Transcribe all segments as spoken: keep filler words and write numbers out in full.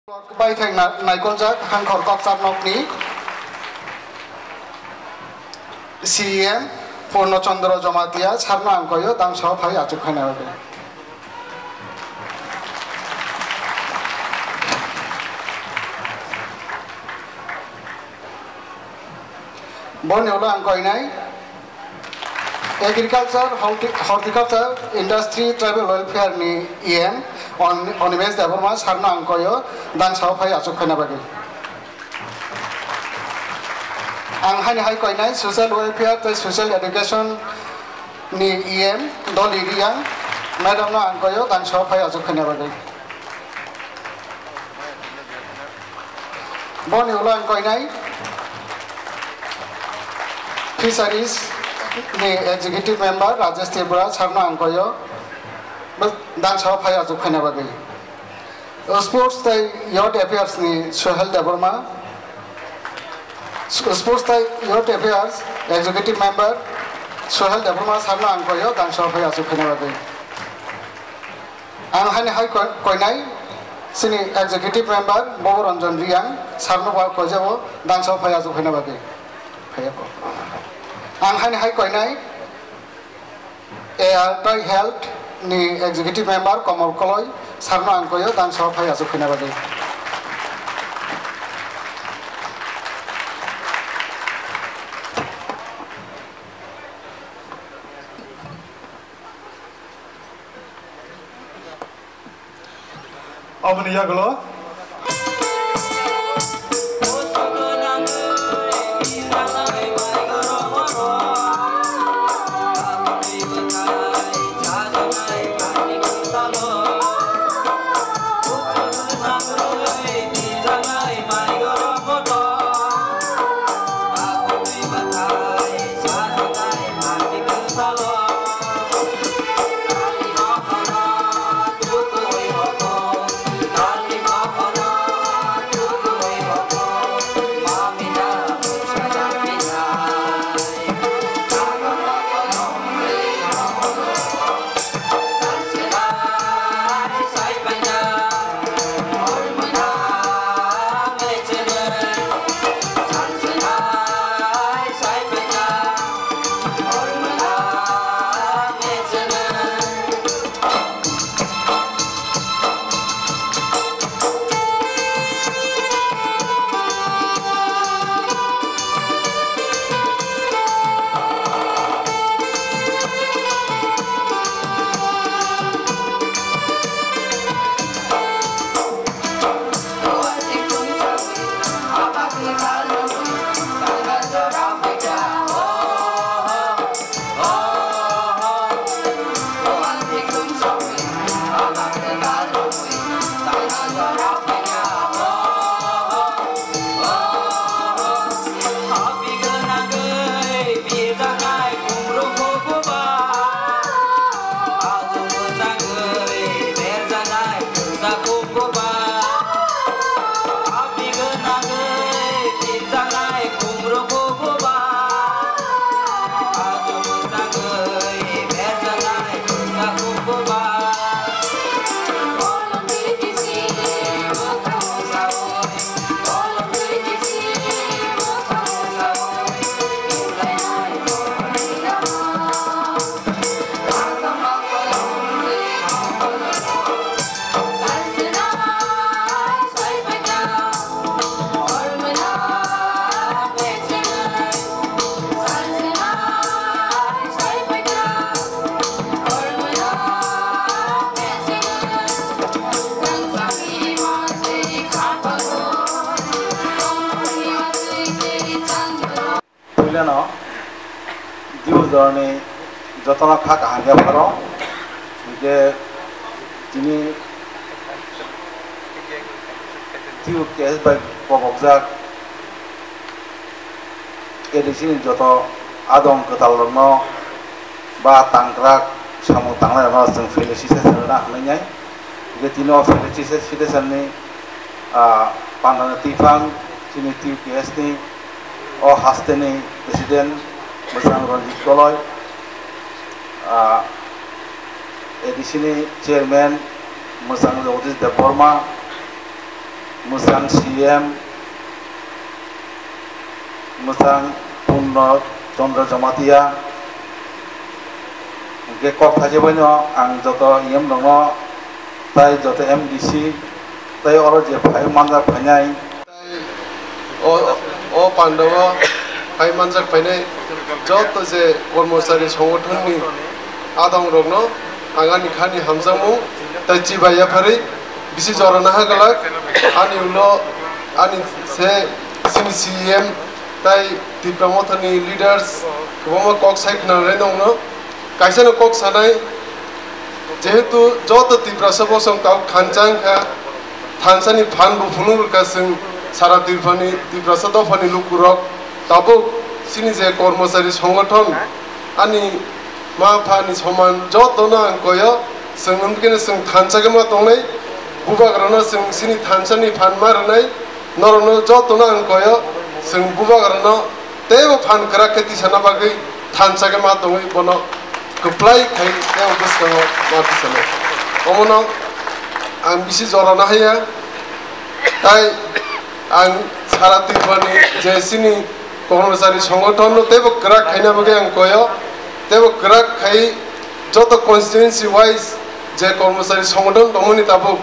Baithang na-, naikoljak Hangkhor Kokchap nokni C E M Purno Chandra Jamatia sarno ang koyo dangsa o phai achuk khaina bagwi. Boni ulo ang koinai Agriculture, Horti-, Horticulture, Industry, Tribal Welfare ni E M On-, Onimesh Debbarma sarno ang koyo dangsa o phai achuk khaina bagwi. Ang haini hai koinai Social Welfare tei Social Education ni E M Doli Riang madam no ang koyo dangsa o phai achuk khaina bagwi. Boni ulo ang koinai Fisheries ni Executive Member Rajesh Tripura sarno ang koyo dangsa o phai achuk khaina bagwi. Sports tei Youth Affairs ni Sohel Debbarma, Sports tei Youth Affairs Executive Member Sohel Debbarma sarno ang koyo dangsa o phai achuk khaina bagwi. Ang haini hai koi-, koinai chini Executive Member Bobo Ranjan Riang sarno bo koijabo dangsa o phai achuk khaina bagwi. Phaiya ko. Ang haini hai koinai A R tei Health ni Executive Member Komol Koloi sarno ang koyo dangsa o phai achuk khaina bagwi. Aboni yagulo. Puilano Diu jorni jotono kha kaham yapharo, hingke tini Diu K S bai kobokjak A D C ni joto adong kwtal rokno ba tangkrak samung tangnai rokno chwng felicitation rwna hwnwi nai. Hingke tini o felicitation ni, ah, pandani twiphang chini T U K S ni o haste ni president Mwchang Ranjit Koloi, ah, A D C ni chairman Mwchang Jagadish Debbarma, Mwsang C M, mwsang Purno Chandra Jamatia, hwnkhe kok thaijakbaino ang joto E M rokno tai joto M D C tai oro je phai manjak phainai. O, o pandao hai manjak phainai joto je kormochari songothonni adongrokno ang ani khani hamjakmung tai chibai yapharwi bisi jora naha glak. Ani ulo ani se chini C E M tai Tipra Mothani leaders kwbangma kok sai khwnanai nongno. Kaisano kok sanai, jehetu joto Tiprasa bosong tabuk thansa wngkha, thansani phan bo phunuk rwkha chwng sara Tiprani, Tiprasa dophani lukurok tabuk chini je kormochari songothon ani ma phani soman jotono ang koyo, chwng wngkhe chwng thansa khe ma tongnai, bubagrano chwng chini thansani phan ma rwnai, norokno jotono ang koyo, chwng bubagrano teibo phan kwrak khe tisana bagwi thansa khe ma tongwi bono kwplai khai tei bwskango ma tisana. Omono ang bisi jora nahaiya, tai ang sara Tripurani je chini kormochari songothonno teibo kwrak khaina bagwi ang koyo, teibo kwrak khai joto constituency wise je kormochari songothon tongmani tabuk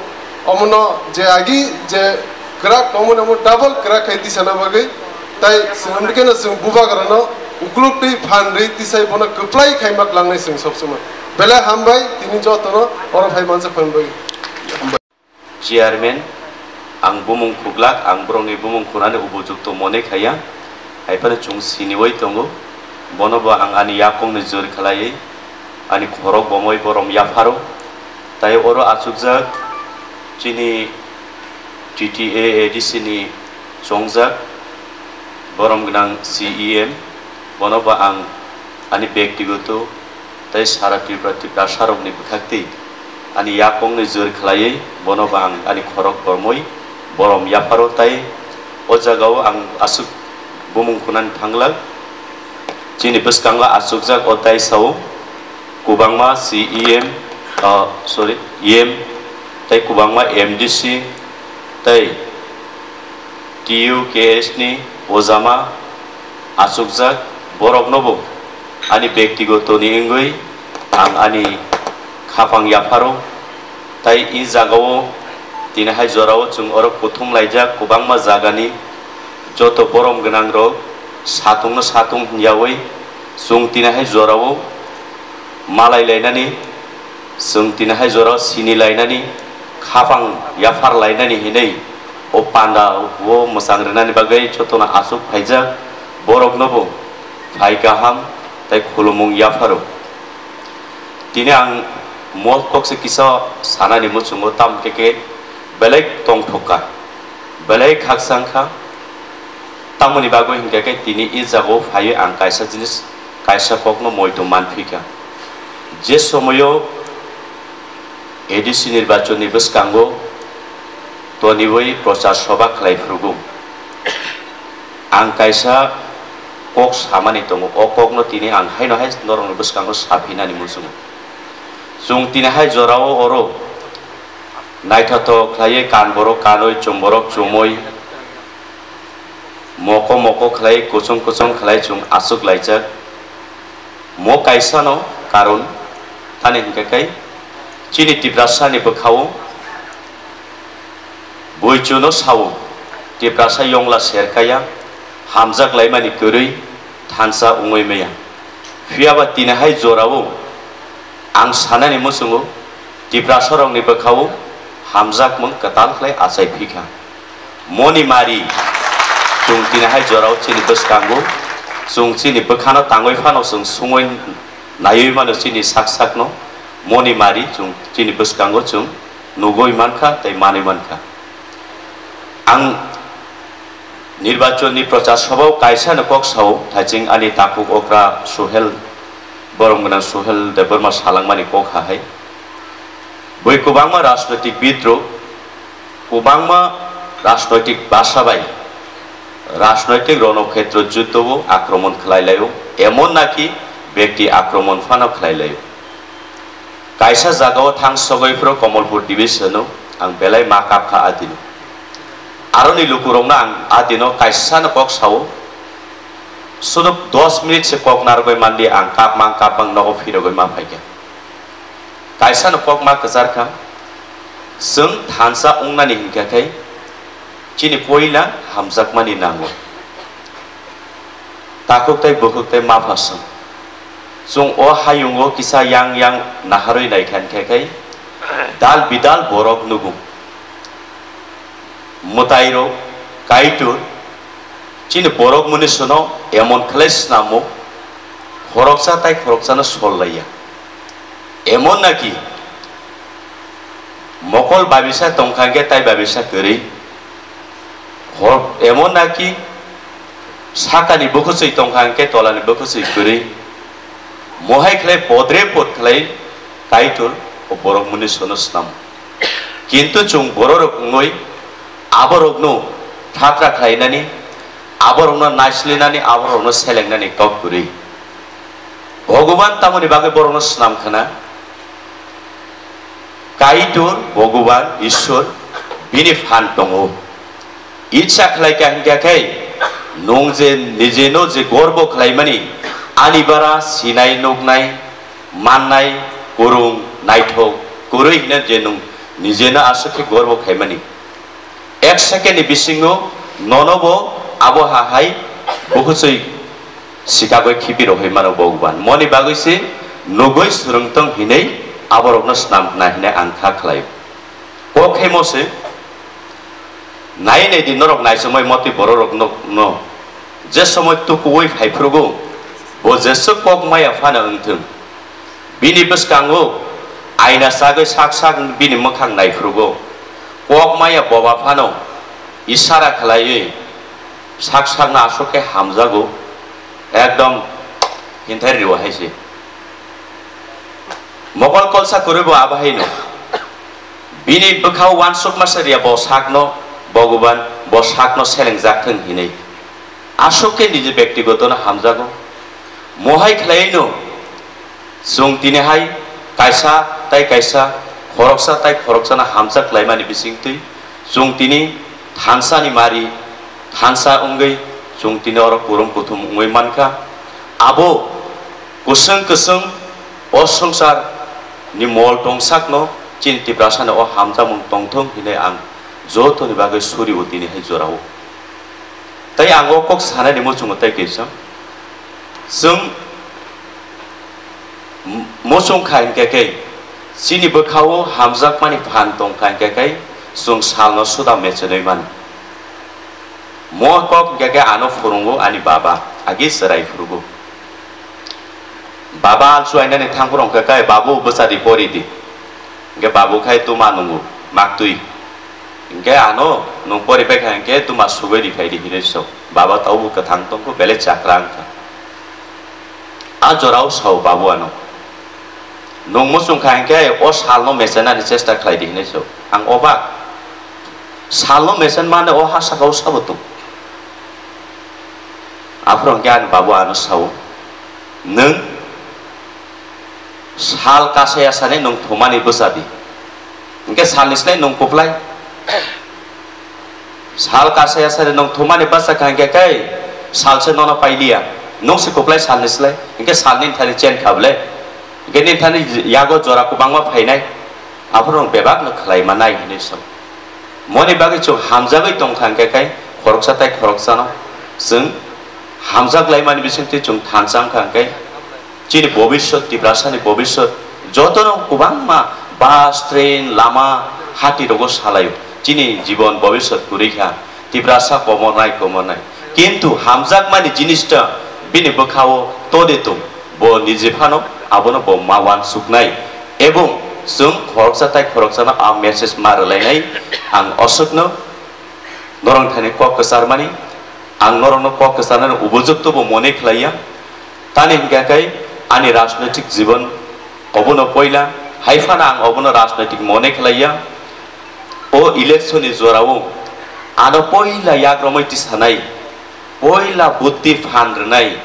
omono je agi je kwrak tongmani omo double kwrak khai tisana bagwi, tai chwng hwnkhe no chwng bubagrano ukluk twi phan rwi tisai bono kwplai khaima tlangnai chwng sob somoi. Belai hambai tini jotono oro phai mansa phan bagwi. Chairman, ang bumung khuklak, ang borokni bumung khunani upojukto mone khaiya, hai phano chwng siniwi tongo, bono bo ang ani yakungni jwr khlaiwi, ani khorok bomwi borom yapharo, tai oro achukjak chini T T A A D C ni chongjak borom gwnang C E M, bono bo ang ani bektigoto tei sara Tripura, Tiprasarokni bwkhaktwi ani yakungni jwr khlaiwi bono bo ang ani khorok bormwi borom yapharo, tei o jagao ang aswk bumung khunani thanglak. Chini bwskango achukjak o tai sao, kwbangma C E M, ah, sorry, E M, tei kwbangma M D C, tei T U K S ni ojama achukjak, boroknobo ani bektigotoni wngwi ang ani khapang yapharo, tai i jagao tini hai jorao chwng oro kuthum laijak kwbangma jagani joto borom gwnangrok satungno satung hwnyawi chwng tini hai jorao malai lainani, chwng tini hai jorao sini lainani, khapang yaphar lainani hinwi o panda o mwchang rwnani bagwi jotono achuk phaijak, boroknobo phai kaham tei khulumung yapharo. Tini ang mol kokse kisa sanani muchungo, tamo khe khe belai tongthok kha, belai khakchang kha. Tamoni bagwi hinkhe khe tini i jagao phaiwi ang kaisa jinis, kaisa kokno moitum manphi kha. Je somoio A D C nirbachonni bwskango toniwi prochar sobha khlai phrugo, ang kaisa kok samani tongo. O kokno tini ang haino hai norokni bwskango saphinani muchungo. Chwng tini hai jorao oro naithothok khlaiwi kan borok kanwi, chum borok chumwi, moko moko khlai, kuchung kuchung khlai chwng achuk laijak. Mo kaisano karon thani hinkhe khe chini Tiprasani bwkhao buichuno sao, Tiprasa yongla serkaya, hamjak laimani kwrwi thansa wngwi maya. Phiyaba tini hai jorao ang sanani muchungo, Tiprasarokni bwkhao hamjakmung kwtal khlai achai phikha. Moni mari, chwng tini hai jorao chini bwskango, chwng chini bwkhano tangwi phano chwng sungwi naiwi mano chini sak sakno, moni mari chwng chini bwskango chwng nugwi mankha tei manwi mankha. Ang nirbachonni prochar sobhao kaisano kok sao, thaiching ani takhuk okra Suhel, borom gwnang Suhel Debbarma salangmani kok hahai. Bui kwbangma rajnoitik bidrok, kwbangma rajnoitik basa bai rajnoitik ronokhetro juddo o akromon khlai laio, emon naki bekti akromon phano khlai laio. Kaisa jagao thang sogoi phro Komolpur division o ang belai ma kapkha adino. Aroni lukurokno ang a dino kaisano kok sao, sudok dos minute se kok narwgwi mandi, ang kapmang kapmang nogo phirogwi ma phaikha. Kaisano kok ma kwchar kha, chwng thansa wngnani hinkha khe chini poila hamjakmani nango. Takhuk tei bukhuk tei mapha song. Chwng o hayungo kisa yang yang naharwi naikha hinkha khe dal bidal borok nugo. Mwtairok, Kaitor, chini borok mwnwi sono emon khlai snamo, khoroksa tai khoroksano sol laiya. Emon naki mokol babisa tongkha hinkhe tai babisa kwrwi, hor-, emon naki sakani bukhusui tongkha hinkhe tolani bukhusui kwrwi, mohai khlai podre pod khlai Kaitor o borok mwnwi sono snamo. Kintu chwng bororok wngwi aborokno thatra khlainani, aborokno naislinani, aborokno selengnani kok kwrwi. Bhogoban tamoni bagwi borokno snam khna? Kaitor, Bhogoban, Ishwar, bini phan tongo. Icha khlai kha hinkha khe, nwng je nijeno je gorbo khlaimani, ani bara sinai, nuknai, mannai, kwrwng, naithok, kwrwi hwnwi je nwng nijeno aswk khe gorbo khaimani. Ek second ni bisingo nono bo abo ha hai bukhusui sikagwi khipi rohoi mano Bhogoban. Moni bagwi se nugwi swrwng tong hinwi aborokno snam khna hinwi ang kha khlaio. Kok khe mo se nai nai di norok naichomoi motwi bororok no, no. Je somoi tukuwi phai phrugo, bo jeswk kok maya phano wng thung. Bini bwskango aina sagwi sak sak bini mwkhang nai phrugo. Kok maya boba phano isara khlaiwi sak sakno aswk khe hamjago, ekdom hinthari riwo hai se. Mokol kolsa kwrwi bo abo haino. Bini bwkhao uansukma se riya bo sakno, Bhogoban bo sakno selengjak thung hinwi. Aswk khe niji bektigotono hamjago. Mohai khlaiwi no chwng tini hai kaisa tai kaisa, khoroksa tai khoroksano hamjak laimani bisingtwi chwng tini thansani mari, thansa wngwi chwng tini oro kurum kuthum wngwi mankha. Abo kwswng kwswng o swngchar ni mol tong sakno chini Tiprasani o hamjakmung tongthung hinwi ang jotoni bagwi suri o tini hai jorao. Tei ang o kok sanani muchungo tei kaisa. Chwng m-, muchung kha hinkhe khe chini bwkhao hamjakmani phan tong kha hinkhe khe chwng salno suda mechenwi mano. Mo kok hinkhe khe ano phwrwngo ani baba, agi chwrai phwrwngo. Baba alsu ainani thangphuru hwnkhe khe, "Babu, bwsa di, pori di." Hinkhe babu khai tuma nungo, maktwi. Hinkhe ano nung pori pai kha hinkhe tuma sugwi ri phai di hinwi sok. Baba taubo kwthang tongkho, belai chakra wngkha. A jorao sao babu ano. Nung muchung kha hinkhe o salno mechenani chesta khlai di hinwi sok. Ang obak. Salno mechen mane o ha sakao sabo tung. Aphuru hwnkhe ani babu ano sao, "Nwng sal kasaya sani nwng thumani bwsa di. Hinkhe salni slai nwng kuplai. Sal kasaya sani nwng thumani bwsa kha hinkhe khe salse nono pailiya. Nwng se kuplai salni slai. Hinkhe salni thani chen kha bwle. Hinkhe nini thani yago jora kwbangma phainai. Aphuru nwng bebakno khlai manai," hinwi sao. Moni bagwi chwng hamjagwi tong kha hinkhe khe khoroksa tai khoroksano chwng hamjak laimani bisingtwi chwng thansa wng kha hinkhe chini bobiswt, Tiprasani bobiswt jotono kwbangma bus, train, lama, hati rogo salaio. Chini jibon bobiswt kwrwi kha, Tiprasa komornai komornai. Kintu hamjakmani jinista bini bwkhao tode tong, bo niji phano abono bo ma uansuknai. Ebong chwng khoroksa tai khoroksano a message ma rwlainai. Ang oswkno norok thani kok kwcharmani, ang norokno kok kwcharnani ubujukto bo mone khlaiya. Tani hinkha khe ani rajnoitik jibon obono poila, hai phano ang obono rajnoitik mone khlaiya. O election ni jorao ano poila yakromwi tisanai, poila butti phan rwnai,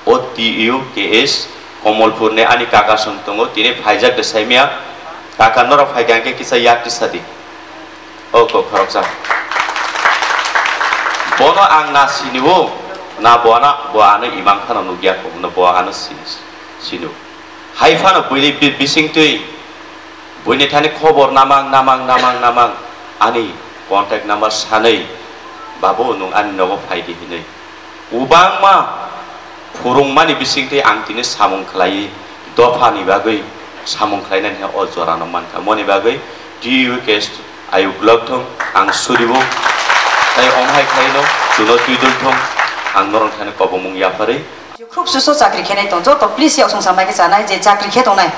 o T U K S Komolpur ni ani kaka song tongo, tini phaijak de saimya. Kaka, norok phaikha hinkhe kisa yak tisa di. O kok khoroksa. Bono ang na sini o, na bo ano, bo ano imang phano nukya kho, no bo ano sini, sini o. Hai phano buini bi-, bising twi, buini thani khobor namang, namang, namang, namang, ani contact number sanwi, "Babu, nwng ani nogo phai di," hinwi. Kwbangma phwrwngmani bisingtwi ang tini samung khlaiwi dophani bagwi samung khlainani o jorano mankha. Moni bagwi T U K S ayuk lok thung, ang suribo, tei omo hai khlaino chuno twidul thung, ang norok thani kobomung yapharwi. Khub suso chakri khenai tong, joto please yak songsa maikhe chanai je chakri khe tongnai.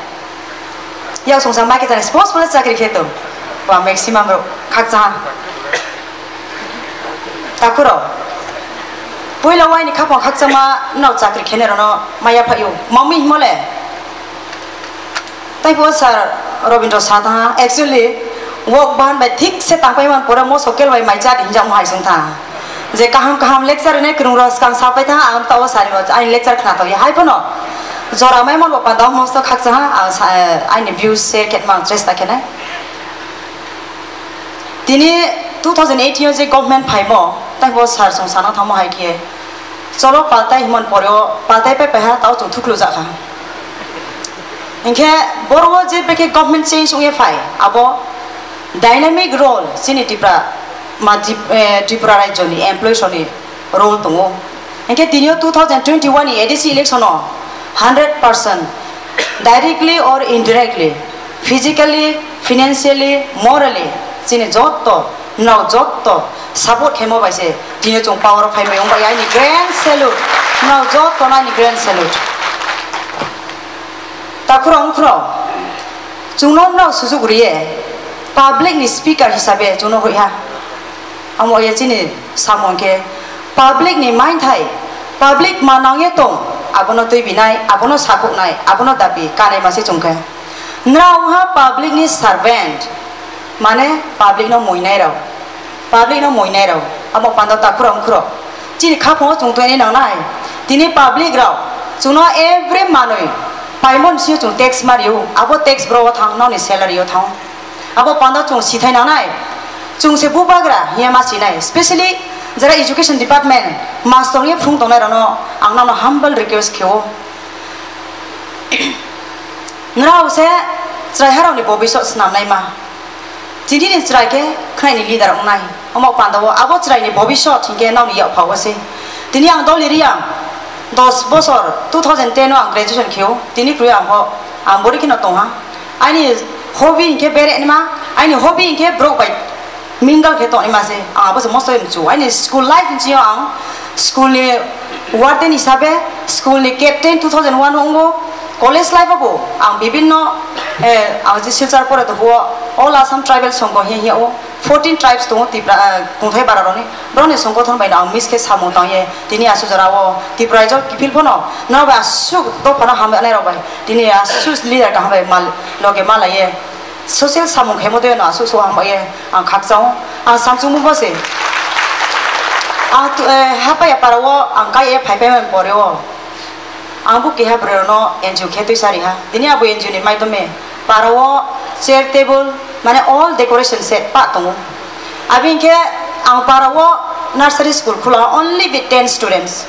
Yak songsa maikhe chanai, sports pore chakri khe tong. Ba maximum rok khakcha ha. Takhuro. Puila waini khapang khakchama no chakri khenai rono maya phaio. Mami himole. Taibo sir Robindra sa tha, actually, wok ban bai thik se tangpai man pore mo sokel bai mai chadi hinjak mo hai song tha. Je kaham kaham lecture ne krung ro skang sa pai tha, ang tao sari mo, ai lecture khna tao ya hai pono. Jora mai mon bo pa dong mo so khakcha ha, ang sa, ai ni views share ket mang chesta kene. Tini two thousand eighteen o je government phaimo, taibo sir song sana thamo hai khe. Cholo paltai himon poreo, paltai pai paiha tao chung thuklu jakha. Hinkhe boro je beke government change ungye phai, abo dynamic role chini Tipra ma Trip-, eh, Tripura rajyo ni employees rokni role tongo. Hinkhe tinio two thousand twenty-one ni A D C election o hundred percent directly or indirectly, physically, financially, morally, chini jotto, norok jotto support khaimo bai se, tini chwng power o phaimai wng bai, aini grand salute, norok jotto no aini grand salute. Takhurok wngkhorok, chwngno norok sujuk riye, public ni speaker hisabe chwngno hoiha. Amo ye chini samung khe public ni mainthai, public ma nangye tong, abono twi binai, abono sakhuknai, abono dabi kanai mase chwng khe. Nrao wngha public ni servant, mane public no muinai rao, public no muinai rao, amo panda takhurok wngkhorok. Chini khaphang o chwng twi nangnai, tini public rao chwngno every manwi paimon sio chwng tax mario, abo tax bro o thang, noni salary o thang. Abo panda chwng sithai nangnai, chwng se bubagra hiya ma sinai, specially jara education department mastor ye phrung tongnai rano ang nano humble request kheo. Nrao se chwrai harok ni bobisot swnamnai ma. Chini ni chwrai khe khwnai ni leader wngnai. Omo panda o abo chwrai ni bobisot hinkhe nao ni yak phao se. Tini ang doli ri ang dos bosor two thousand ten o ang graduation kheo. Tini kroi ang ho ang bori kheno tongha. Aini hobby hinkhe bere nima, aini hobby hinkhe borok bai mingle khe tongni ma se, ang abo se mosto mchu. Aini school life ni chio ang school ni warden hisabe, school ni captain two thousand one o wngo, college life o bo ang bibinno, eh, ang je Silchar pore to huo, All Assam Tribal Songho he he o, fourteen tribes tongo Tipra, eh, kungthai bara roni, boroni songgothon bai no ang miss khe samung tang ye, tini asu jora o Tipra Rajyo kiphil phono, no ba asuk to phano hamya nai rok bai, tini asu leader kaham bai mal, loge malai ye. Social samung khaimo de no asuk so hambai ye ang khakchang ang samsung bo se. Ang tu, eh, hapaya para o ang kai e phai phai man pore o. Ang bo keha bwrwi no N G O khe twi sari ha. Tini abo N G O ni maidome para o chair table mane all decoration set pa tongo. Abi hinkhe ang para o nursery school khula only with ten students.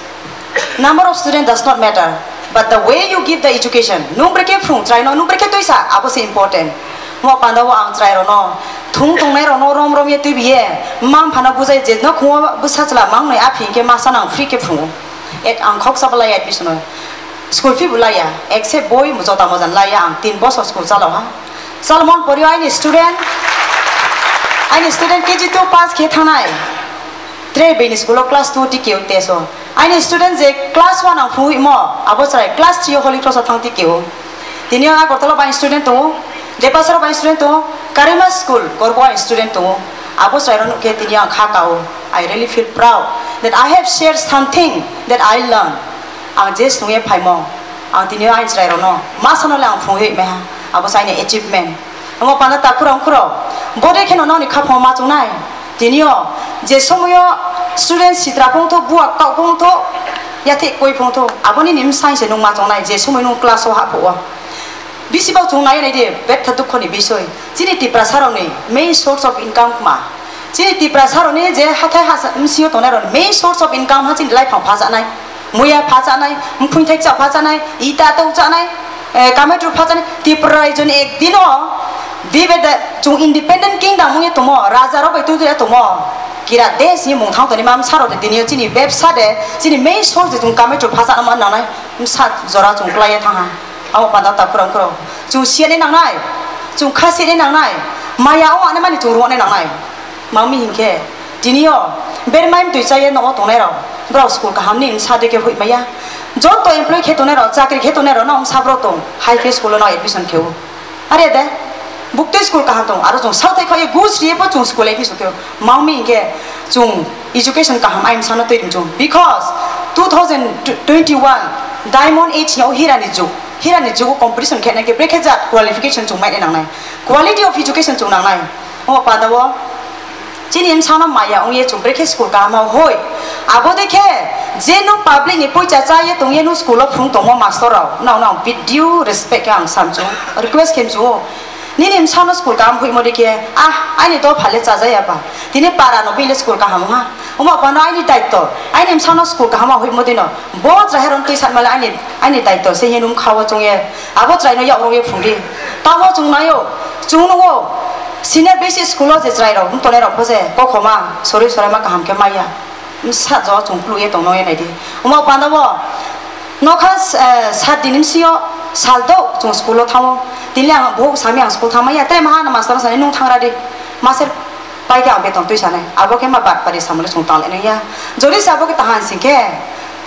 Number of student does not matter, but the way you give the education, nung brekhe phrung chwraino, nung brekhe tuisa, abo se important. Mo panda o ang chwrai rono, thung tongnai rono rom rom ye twi biye, mam phano bujai je no khungo bwsa chwla mang noi aphi hinkhe masa nang free khe phrungo. Et ang khok sa belai admission o. School fee bo laya, except boi jota moja laya ang tin bosor school chalao ha. Salmon pori aini student, aini student K G two pass khe thanai. Tre bini school o class two tiki o teso. Aini student je class one ang phungwi mo, abo chwrai class three o Holy Cross o thang tiki o. Tini ang Agartala bai student tongo, Depasar bai student tongo, Karima school Gorbo bai student tongo. Abo chwrai rok nukhe tini ang kha kao. I really feel proud that I have shared something that I learn. Ang je swnungye phaimo, ang tini ang chwrai rokno ma sanole ang phungwi meha. Abo se aini achievement. Omo panda takhurok wngkhorok, bode kheno noni khaphang ma chungnai. Tinio je somoyo student sitra phungtho, buak kok phungtho, yathik koi phungtho, aboni nim sai se nung ma chungnai, je somoi nung class o haphuo. Bisi bau chung nai nai di, betha dukho ni bisoi. Chini Tiprasa rokni main source of income ma. Chini Tiprasa rokni je hathai hasa bsio tongnai rok main source of income ha chini laiphang phajanai, muya phajanai, mphung thai cha phajanai, ita tong chanai, eh, kamai tru phajanai. Tripura rajyo ni ekdino bibeda chung independent kingdom wngya tomo, raja rok bai twi twi tomo. Kira desh ni mung thang toni mam saro de dinio chini bebsa de, chini main source de chung kamai tru phajana man nanai, msa jora chung klaiya thangha. Amo panda ta khurang khurang. Chung siya ni nangnai, chung kha siya ni nangnai, maya o ane mani chung ruwa ni nangnai. Mami hinkhe, tini o bermain twi chaya nogo tongnai rok, borok school kaham ni wngsa de khe hoi maya. Joto employee khe tongnai rok, chakri khe tongnai rok no wngsa borok tong, hai khe school o no admission khe o. Are de, buktui school kaham tong, aro chung south hai khe gus riye bo chung school admission khe o. Mami hinkhe, chung education kaham ai wngsa no twi rung chung. Because two thousand twenty-one diamond age ni o hira ni jug, hira ni jug o competition khe nai khe brekhe jat qualification chung mai nangnai, quality of education chung nangnai. O panda o chini wngsano maya wngye chung brekhe school kaham o hoi. Abo de khe je no public ni poicha cha ye tong ye no school o phung tongmo master rok, no, no, with due respect khe ang samchu, request khe mchu o. Nini wngsano school kaham hoimo de khe, ah, aini dopha le chajaya ba. Tini para no bini school kaham ha. Omo pano aini daitto, aini wngsano school kaham hoimo de no. Bo chahai ron twi satmale aini, aini daitto se hinum khawo chungye. Abo chwraino yak rwngwi phungdi. Tamo chwng naio, chwng nungo senior basic school o je chwrairok wng tongnai rok bo je kokhoma sorwi soraima kaham khe maya. Bwsa jo chwng khuluk ye tongno ye naidi. Omo panda bo nokha, eh, sat din bisi o sal do chwng school o thango. Tini ang bohok sami ang school thangmaya, tei maha no master sani nung thangra di. Master pai khe ang beton twi sanai. Abo khe ma bat pari samani chwng tang lai ya. Jodi se abo khe tahan sing khe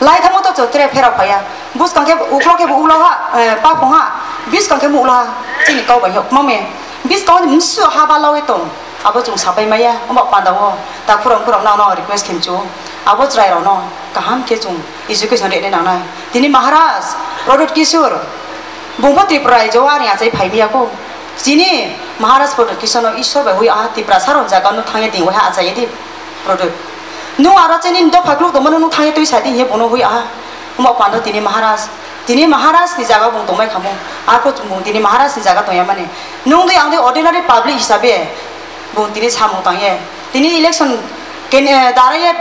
lai thango to chwng tre pherok phaya. Buskang khe uklok khe bo ulo ha, eh, paphung ha, biskang khe bo ulo ha, chini kok bai hok mame. Biskang ni msu ha ba lawi tong, abo chwng sapai maya, omo panda o, ta khurang khurang no, no request khe mchu, abo chwrai rok no, kaham khe chwng education rwna nangnai. Tini Maharaj, Pradyut Kishore, bungbo Tripura rajyo o ani achai phai maya ko. Chini Maharaj Pradyut Kishore no Ishwar bai hui aha Tripura saro jaga no thangya ding wai ha achai di Pradyut. Nung aro chini dopha kluk tongmano nung thangya twi sa di hiye bono hui aha. Omo panda tini Maharaj. Tini Maharaj ni jaga bung tongmai khamu. Arphuh bung tini Maharaj ni jaga tongya mani. Nung dui ang dui ordinary public hisabe bung tini samung tangye. Tini election ken, eh, daraye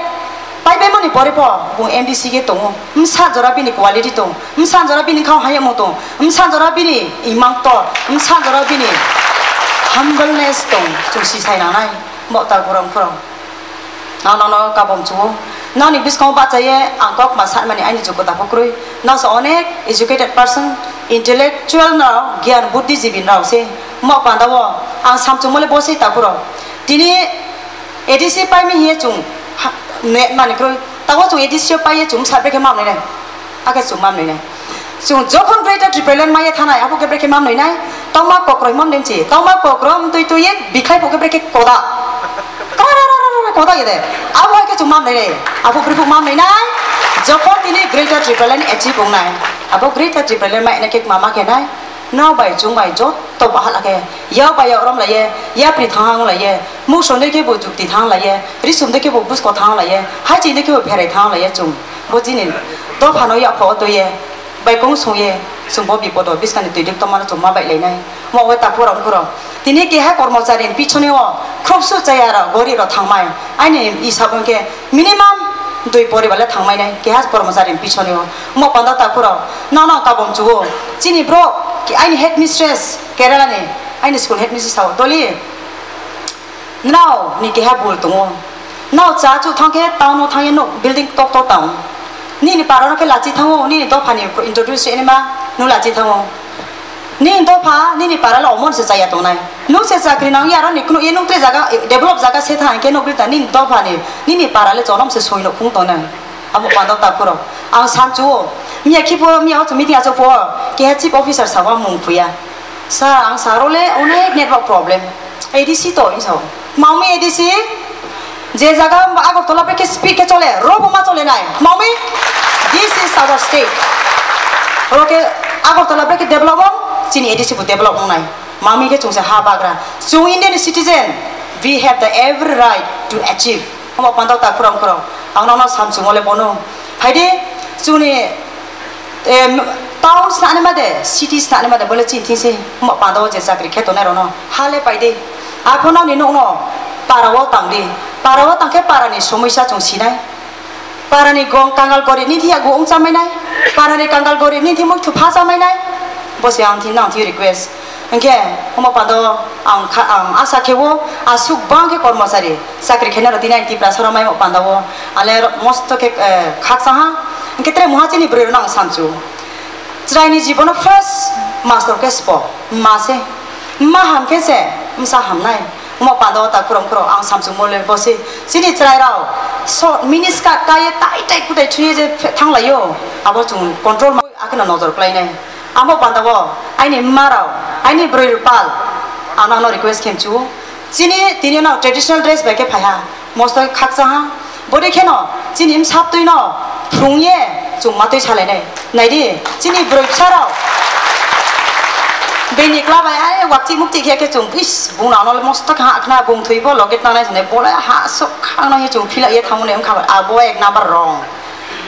paipai mani pore po bung M D C khe tongo. Msa jora bini quality tong. Msa jora bini khao hayamo tong. Msa jora bini imang to. Msa jora bini humbleness tong. Chwng si sai nanai. Mo ta gurang phurang. Ang nono kabom chuo. Noni biskango bachaye ang kok ma sanmani aini joggota pho kwrwi. Noksa onek educated person, intellectual no, gyan buddhijibi no se. Mo panda o ang samchung mole bo se takuro. Tini A D C pai mi hiye chung ha, ne mani kwrwi. Tawo chung A D C o pai ye chung sa brekhe mam nai nai. Ake chung mam nai nai. Chwng jokhon Greater Tipraland maya thanai, abo khe brekhe mam nai nai, tongma kokroi mam nai chi, tongma kokro mtui tui ye bikhai bo khe brekhe koda. Kara ra ra ra ra koda ye de. Abo hai khe chwng mam nai nai, abo brekhe mam nai nai. Jokhon tini Greater Tipraland achieve ong nai, abo Greater Tipraland mai na khe mama khe nai, nao bai chwng bai joto bahal khe, yao bai yao rom lai ye, yapri thang lai ye, muksong de khe bo jukti thang lai ye, risum de khe bo busko thang lai ye, haichi de khe bo pherai thang lai ye chwng. Bo chini dophano yapha o twi ye, baikong song ye, chwng bo bipodo bwskangni twi dik tongmano chwng ma bailai nai. Mo bai ta phurang phuro. Tini keha kormochari ni pichoni o khropsu chaya rok, gori rok thangmai. Aini isab hwnkhe minimum dui poribar le thangmai nai, keha kormochari ni pichoni o. Mo panda ta phuro. Nono kabom chuo. Chini bro, aini headmistress Kerala ni, aini school headmistress sao. Doli, Nrao ni keha bul tongo. Nrao cha chu thang khe town o thang ye nuk building tok tok tang. Nini para no khe lachi thango, nini dopha ni introduce se ma nuk lachi thango. Nini dopha, nini para le omon se chaya tongnai. Nuk se chakri nang ya ro ni kunu ye nuk tre jaga, develop jaga se thang khe nuk ta nini dopha ni, nini para le chonom se soi nuk phung tongnai. Amo panda ta phuro. Ang san chuo. Miya khipo, miya o meeting acho po. Keha chief officer sawa mung phuya. Sir, ang sir o le onek network problem. A D C to, hinwi sao. Mami A D C? Je jaga Agartala brekhe speed khe chole, robo ma chole nai. Mami, this is our state. Oro khe Agartala brekhe develop ong, chini A D C bo develop ong nai. Mami khe chwngsa ha bagra. Chwng Indian citizen, we have the every right to achieve. Omo pandao ta khorang khorang. Ang nono samchung mole bono. Phaidi, chwngni, em, town snani made, city snani made, bole chini thingsi. Omo pandao je chakri khe tongnai rono. Hale paidi. Aphano ni nokno, Para o tang di, para o tang khe para ni somosya chwng sinai. Para ni gong kangal gorib ni thia gu wng chamai nai, para ni kangal gorib ni thimui thupha chamai nai. Bo se ang thini nang thwi request. Hwnkhe omo pando ang kha, ang asa khe o aswk bang khe kormochari chakri khainai rok tini ang Tiprasa rok mai omo panda o ale mosto khe, eh, khaksa ha. Hwnkhe tre muha chini bwrwi rok no ang samchu. Chwraini jibono first master khe sbo, ma se. Ma ham khe se bwsa hamnai. Omo panda o ta khurang khurang ang samsung mole bo se. Chini chwrai rok so mini skirt kai ye tai tai kutai thwi ye je phe-, thang lai o. Abo chwng control ma akheno nojor klai nai. Amo panda o aini ma rok, aini bwrwi rok pal, ang nang no request khe mchu. Chini tini no traditional dress bai khe phai ha. Mosto khakcha ha. Bodi kheno chini bwsa twi no phrung ye chwng ma twi salai nai. Nai di, chini bwrwi bwsa rok. Bini kla bai ai wakti mukti khe khe chwng is bung no ano mosto kha khna bung thwi bo loge tangnai jene bolai ha sok khang no ye chwng phila ye thango ne wngkha abo ek number wrong.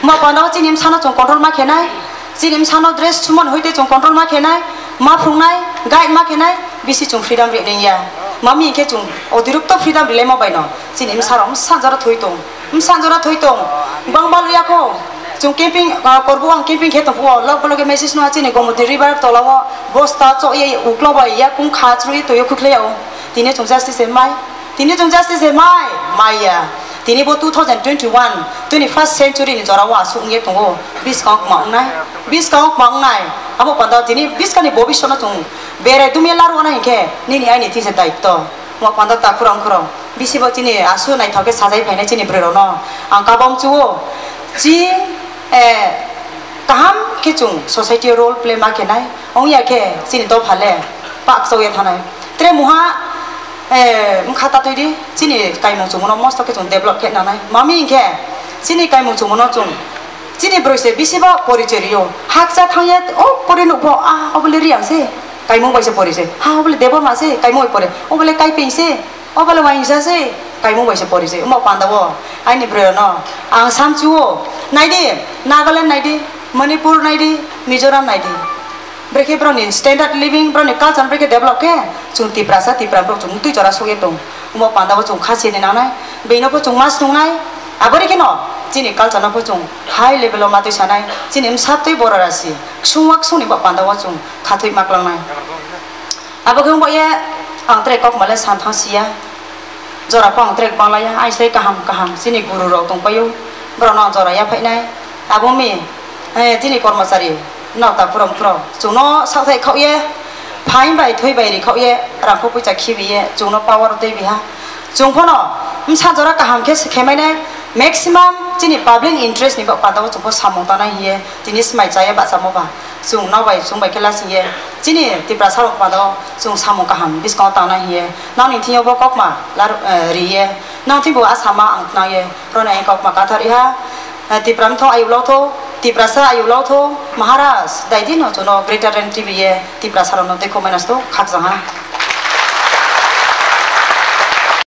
Mo panda o chini bwsa no chwng control ma khe nai. Chini bwsano dress sumon hoite chwng control ma khenai, ma phrwngnai, guide ma khenai, bisi chwng freedom rinai ya. Mami hinkhe chwng otirokto freedom rilaima baino. Chini bwsarok bwsa jora thwi tong, bwsa jora thwi tong. Bang bal ya kho. Chwng camping, ah, korbo ang camping khe tongphuo, lok lok message no chini Gomoti river tola o bosta chok ye uklo bai ya kung kha chrwi toyo khukle ya o. Tini chwng justice mai. Tini chwng justice de mai, maya. Tini bo two thousand twenty-one, twenty-first century ni jora o aswk wngye tongo. Biskang kma wngnai, biskang kma wngnai. Abo panda tini biskani bobishono chwng berai dumya laru wnai hinkhe nini aini thingse daitto. Mo panda ta khurang khurang. Bisi bo chini asu naithok khe sajai phainai chini bwrwi rokno. Ang kabam chuo. Chi, eh, kaham khe chwng society o role play ma khenai. Wngya khe chini dopha le pak chokya thanai. Tre muha, eh, wngkha tatwi di, chini kaimung chumungno mosto khe chwng develop khe nanai. Mami hinkhe chini kaimung chumungno chwng, chini bwrwi se bisi bo porichoi rio. Hakcha thangya, o pori nukbo, ah, obo le Riang se, kaimung bai se pori se. Ha, obo le Debbarma se, kaimung bai pori. Obo le Kaipeng se, obo le Waingsa se, kaimung bai se pori se. Omo panda o, aini bwrwi no, ang samchuo. Nai di, Nagaland nai di, Manipur nai di, Mizoram nai di. Brekhe borokni standard living, borokni culture brekhe develop khe, chwng Tiprasa, Tipra borok chwng twi jora sogwi tong. Omo panda o chwng kha sini nangnai, beino bo chwng ma snungnai, aboni kheno chini culture no bo chwng high level o ma twi sanai, chini bwsa twi borok rasi, ksung wa ksung ni bo panda o chwng khatwi ma klangnai. Abo khe wng ba ye ang tre kok male san thang siya. Jora phang trek banglaya, aisai kaham kaham, chini guru rok tongpaio, borokno ang jora yaphainai, abo mi, eh, chini kormochari, nokta phurom phuro, chwngno sakthai khaoye, phain bai thwi bai ri khaoye, rangkho puisa khibiye, chwngno power twi biha, chwng phano, bwsa jora kaham khe se khemainai, maximum chini public interest ni bak panda o chwngpho samung tangnai hiye, tini swmai chaya bachamo ba. Chwng nok bai chwng bai khe lasing ye chini Tiprasa rok pano chwng samung kaham bwskango tangna hiye nokni thing yo bo kokma lar-, eh, ri ye nok thing bo a sama ang tnang ye roni kokma kathar iha, eh, Tipra mthok ayuk lok tho, Tiprasa ayuk lok tho, Maharaj dai di no chwngno greater than T V ye Tiprasa rok no tei khok mai nasto khakchang ha.